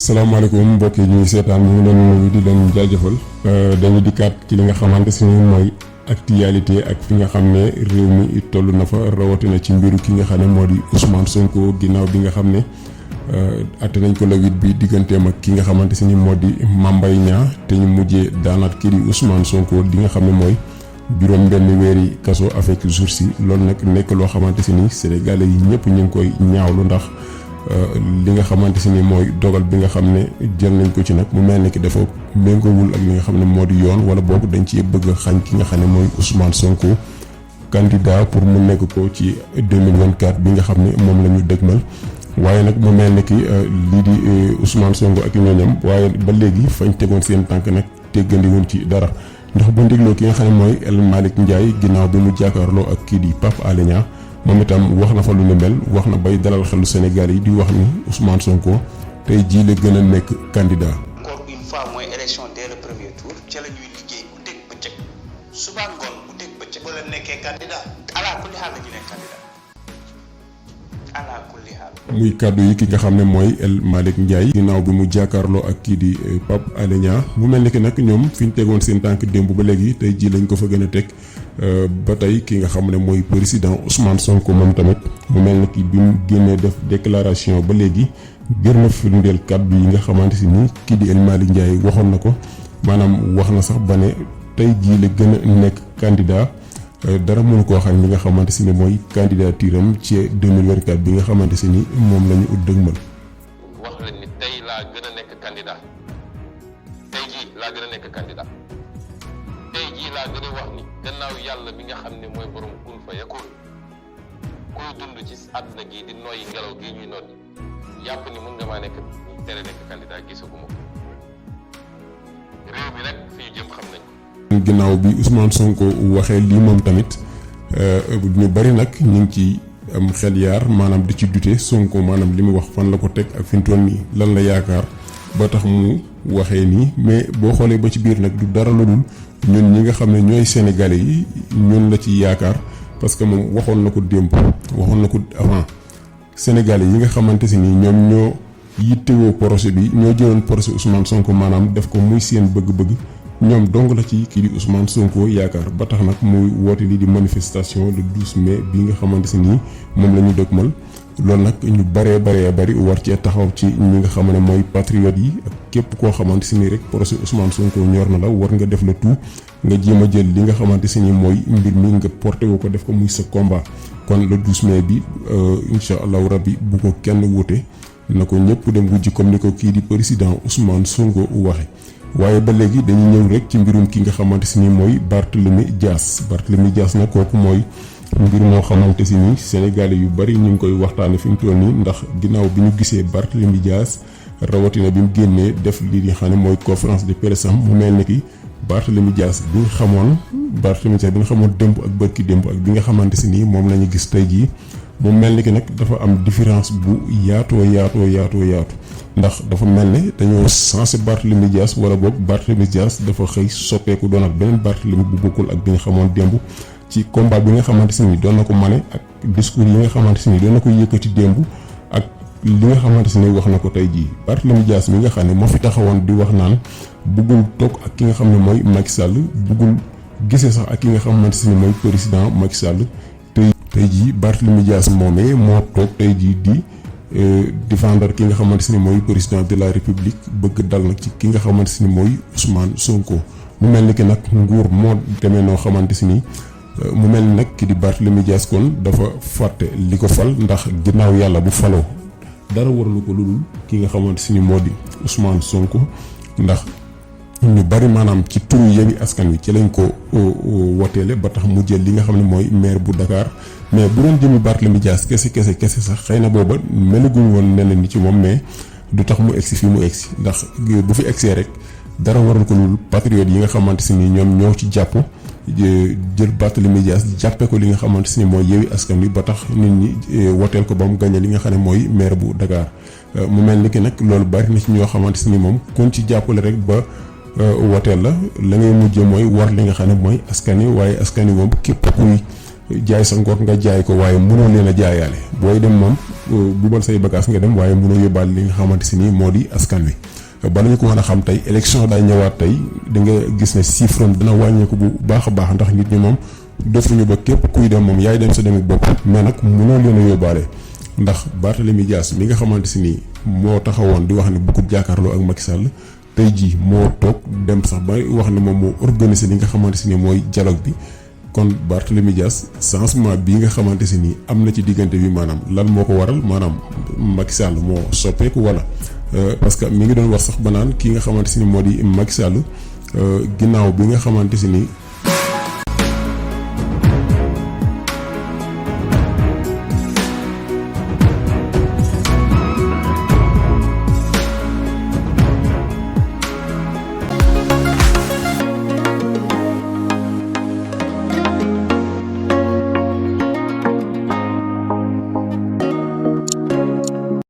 salaamaaleykum mbokk yi ñuy seetaan ñu ngi leen nuyu di leen jaajëfal dañu dikkaat ci li nga xamante si mooy actualité ak fi nga xam ne réew mi toll na fa rawatina ci mbiru ki nga xam ne moo di Ousmane Sonko ginnaaw bi nga xam ne atte nañ ko le 8 bi digganteem ak ki nga xamante si ni moo di Mame Mbaye Niang te ñu mujjee daanaat kii di Ousmane Sonko di nga xam ne mooy juróom benn weeri kaso avec sursis loolu nag nekk loo xamante si ni Sénégalais yi ñëpp ñu ngi koy ñaawlu ndax li nga xamante si ni mooy dogal bi nga xam ne jël nañ ko ci nag mu mel ni ki dafa méngoowul ak li nga xam ne moo di yoon wala boog dañ ci bëgg a xañ ki nga xam ne mooy Ousmane Sonko candidat pour mu nekk ko ci 2024 bi nga xam ne moom la ñu dëgmal waaye nag mu mel ni ki lii di Ousmane Sonko ak ñooñam waaye ba léegi fañ tegoon seen tànk nag teggandiwuñ ci dara ndax bu ndigloo ki nga xam ne mooy El Malick Ndiaye ginnaaw bi mu jàkkaarloo ak kii di Pape Alé Niang moom itam wax na fa lu ne mel wax na bay dalal xelu Sénégal yi di wax ni Ousmane Sonko tey jii la gën a nekk candidat. encore une fois mooy élection dès le premier tour ca la ñuy liggéey ku dégg bëccëg suba ngoon ku dégg bëccëg ba la nekkee candidat ala kulli xaal la ñu nekk candidat ala kulli xaal. muy kàddu yi ki nga xam ne mooy El Malick Ndiaye ginnaaw bi mu jàkkaarloo ak kii di Pape Alé Niang mu mel ni ki nag ñoom fi ñu tegoon seen tànk démb ba léegi tey jii lañ ko fa gën a teg. ba tey ki nga xam ne mooy président Ousmane Sonko moom tamit mu mel ni ki bi mu génnee def déclaration ba léegi gër na firndeel kàddu yi nga xamante si ni kii di El Malick Ndiaye waxoon na ko maanaam wax na sax ba ne tey jii la gën a nekk candidat dara mënu koo xam li nga xamante si ni mooy candidature am ci 2024 bi nga xamante si ni moom la ñu ut dëgmal. wax leen ni tey laa gën a nekk candidat tey jii laa gën a nekk candidat. tey jii laa gën a wax ni gannaaw yàlla bi nga xam ne mooy borom kun fa yakun kuy dund ci àdduna gi di noyyi ngelaw gi ñuy noddi yàpp ni mun nga maa nekk tere nekk candidat gisaguma ko réew mi nag fi ñu jëm xam nañ ko. ginnaaw bi Ousmane Sonko waxee lii moom tamit ñu bari nag ñu ngi ci am xel yaar maanaam di ci dute Sonko maanaam li mu wax fan la ko teg ak fi mu toll nii lan la yaakaar ba tax mu waxee nii mais boo xoolee ba ci biir nag du dara lu dul ñun ñi nga xam ne ñooy sénégalais yi ñun la ci yaakaar parce que moom waxoon na ko démb waxoon na ko avant sénégalais yi nga xamante si ni ñoom ñoo yittewoo projet bi ñoo jëloon projet Ousmane Sonko maanaam def ko muy seen bëgg-bëgg ñoom dong la ci kii di Ousmane Sonko yaakaar ba tax nag muy woote lii di manifestation le 12 mai bi nga xamante si ni moom la ñu dëgmal loolu nag ñu bari war cee taxaw ci ñi nga xam ne mooy patriotes yi ak képp koo xamante si ni rek projet Ousmane Sonko ñor na la war nga def le tout nga jéem a jël li nga xamante si ni mooy mbir mi nga porté woo ko def ko muy sa combat kon le 12 mai bi incha allahu rabbi bu ko kenn wuute na ko ñëpp dem wujji comme ni ko kii di président Ousmane Sonko waxe waaye ba léegi dañuy ñëw rek ci mbirum ki nga xamante si ni mooy Barthélémy Dias nag kooku mooy. mbir moo xamante si ni Sénégalais yu bari ñu ngi koy waxtaane fi mu toll nii ndax ginnaaw bi ñu gisee Barthélémy Dias rawatina bi mu génnee def lii di xam ne mooy conférence de presse am mu mel ni ki Barthélémy Dias bi nga xamoon démb ak bërki démb ak bi nga xamante si ni moom la ñu gis tey jii mu mel ni ki nag dafa am différence bu yaatoo ndax dafa mel ne dañoo sensé Barthélémy Dias wala boog Barthélémy Dias dafa xëy soppeeku doon ak beneen Barthélémy bu bokkul ak bi nga xamoon démb ci combat bi nga xamante si ni doon na ko mane ak discours yi nga xamante si ni doon na ko yëkkati démb ak li nga xamante si ni wax na ko tey jii Barthélémy Dias mi nga xam ne moo fi taxawoon di wax naan buggul toog ak ki nga xam ne mooy Macky Sall buggul gisee sax ak ki nga xamante si ni mooy président Macky Sall tey jii Barthélémy Dias moomee moo toog tey jii di défendre ki nga xamante si ni mooy président de la République bëgg dal nag ci ki nga xamante si ni mooy Ousmane Sonko mu mel ni ki nag nguur moo demee noo xamante si ni. mu mel ni nag ki di Barthélémy Dias kon dafa fàtte li ko fal ndax ginnaaw yàlla bu faloo dara waralu ko lu dul ki nga xamante si ni moo di Ousmane Sonko ndax ñu bari maanaam ci turu Yewwi Askan Wi ci lañ ko woteele ba tax mu jël li nga xam ne mooy maire bu Dakar mais bu doon jëmi Barthélémy Dias kese sax xëy na booba melaguñ woon ne ni ci moom mais du tax mu egsi fii mu egsi ndax bu fi egsee rek dara waral ko lu dul patriotes yi nga xamante si ni ñoom ñoo ci jàpp jël Barthélémy Dias jàppee ko li nga xamante si ni mooy Yewwi Askan Wi ba tax nit ñi woteel ko ba mu gagné li nga xam ne mooy maire bu Dakar mu mel ni ki nag loolu bari na ci ñoo xamante si ni moom kon ci jàppale rek ba woteel la ngay mujjee mooy war li nga xam ne mooy askan wi waaye askan wi moom képp kuy jaay sa ngor nga jaay ko waaye mënoo leen a jaayaale booy dem moom bubal say bagages nga dem waaye mënoo yóbbaale li nga xamante si nii moo di askan wi. bala ñu ko mën a xam tey élection daa ñëwaat tey da nga gis ne chiffre am dana wàññeeku bu baax a baax ndax nit ñi moom defuñu ba képp kuy dem moom yaay dem sa demit bopp mais nag mënoo leen a yóbbaale ndax Barthélémy Dias mi nga xamante si nii moo taxawoon di wax ne bëggut jàkkaarloo ak Macky Sall tey jii moo toog dem sax ba wax ne moom moo organiser li nga xamante si nii mooy dialogue bi. kon Barthélémy Dias changement bii nga xamante si nii am na ci diggante bi maanaam lan moo ko waral maanaam Macky Sall moo soppeeku wala parce que mi ngi doon wax sax ba naan ki nga xamante si ni moo di Macky Sall ginnaaw bi nga xamante si ni